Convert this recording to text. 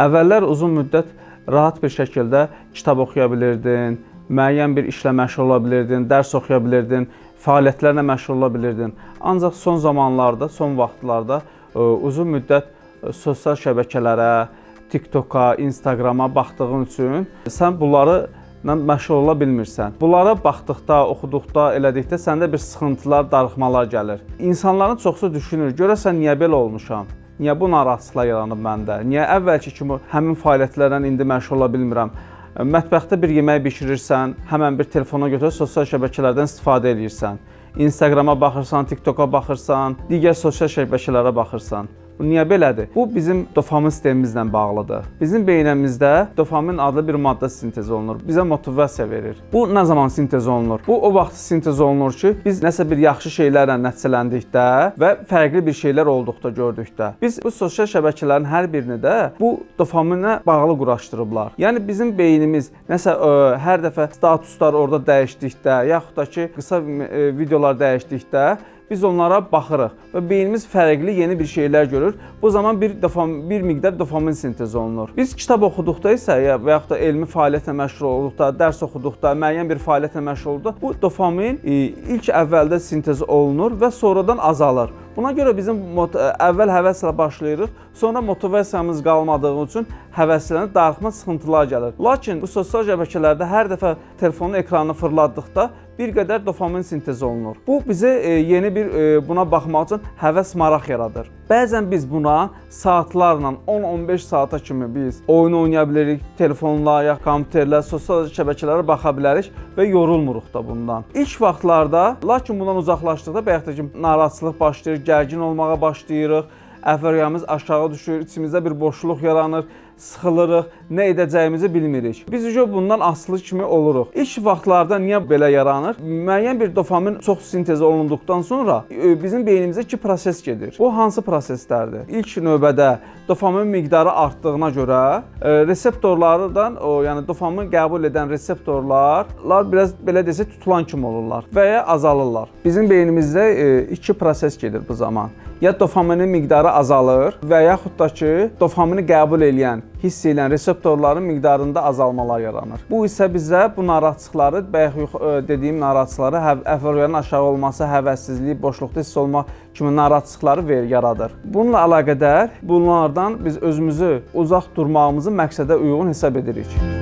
Əvvəllər uzun müddət rahat bir şəkildə kitab oxuya bilirdin, müəyyən bir işlə məşğul ola bilirdin, dərs oxuya bilirdin, fəaliyyətlərlə məşğul ola bilirdin. Ancaq son zamanlarda, son vaxtlarda uzun müddət sosial şəbəkələrə, TikToka, Instagrama baxdığın üçün sən bunları məşğul ola bilmirsən. Bunlara baxdıqda, oxuduqda, elədikdə səndə bir sıxıntılar, darıxmalar gəlir. İnsanların çoxu düşünür, görəsən niyə belə olmuşam? Niyə bu narahatlıqlar yaranıb məndə? Niyə əvvəlki kimi həmin fəaliyyətlərlə indi məşğul ola bilmirəm? Mətbəxdə bir yemək bişirirsən, həmən bir telefona götürüb sosial şəbəkələrdən istifadə eləyirsən. Instagrama baxırsan, TikToka baxırsan, digər sosial şəbəkələrə baxırsan. Bu niyə belədir? Bu bizim dopamin sistemimizlə bağlıdır. Bizim beynimizdə dopamin adlı bir maddə sintez olunur. Bizə motivasiya verir. Bu nə zaman sintez olunur? Bu o vaxt sintez olunur ki, biz nəsə bir yaxşı şeylərlə nəticələndikdə və fərqli bir şeylər olduqda, gördükdə. Biz bu sosial şəbəkələrin hər birini də bu dopaminə bağlı quraşdırıblar. Yəni bizim beynimiz nəsə hər dəfə statuslar orada dəyişdikdə, yaxud da ki, qısa videolar dəyişdikdə biz onlara baxırıq və beynimiz fərqli yeni bir şeylər görür. Bu zaman bir miqdar dopamin sintez olunur. Biz kitab oxuduqda isə ya və yaxud da elmi fəaliyyətlə məşğul olduqda, dərs oxuduqda, müəyyən bir fəaliyyətlə məşğul olduqda bu dopamin ilk əvvəldə sintez olunur və sonradan azalır. Buna görə bizim əvvəl həvəslə başlayırıq, sonra motivasiyamız qalmadığı üçün həvəslənib darıxma, sıxıntılar gəlir. Lakin bu sosial şəbəkələrdə hər dəfə telefonun ekranını fırlatdıqda bir qədər dopamin sintez olunur. Bu bizə yeni bir buna baxmaq üçün həvəs, maraq yaradır. Bəzən biz buna saatlarla 10-15 saata kimi biz oyun oynaya bilirik, telefonla, ya kompüterlə, sosial şəbəkələrə baxa bilərik və yorulmuruq da bundan. İlk vaxtlarda, lakin bundan uzaqlaşdıqda bayaq da ki, narahatçılıq başlayır, gərgin olmağa başlayırıq, əfəryamız aşağı düşür, içimizdə bir boşluq yaranır, sıxılırıq, nə edəcəyimizi bilmirik. Biz bundan asılı kimi oluruq. İlk vaxtlarda niyə belə yaranır? Müəyyən bir dopamin çox sintez olunduqdan sonra bizim beynimizdə iki proses gedir. Bu hansı proseslərdir? İlk növbədə dopamin miqdarı artdığına görə reseptorlardan, o yəni dopamin qəbul edən reseptorlar biraz belə desək tutulan kimi olurlar və ya azalırlar. Bizim beynimizdə iki proses gedir bu zaman. Ya dopaminin miqdarı azalır və yaxud da ki, dopamini qəbul eləyən, hiss edən reseptorların miqdarında azalmalar yaranır. Bu isə bizə bu narahatçılıqları, bayaq dediyim narahatçılıqları, əfəryarın aşağı olması, həvəssizlik, boşluqda hiss olma kimi narahatçılıqları yaradır. Bununla əlaqədar bunlardan biz özümüzü uzaq durmağımızı məqsədə uyğun hesab edirik.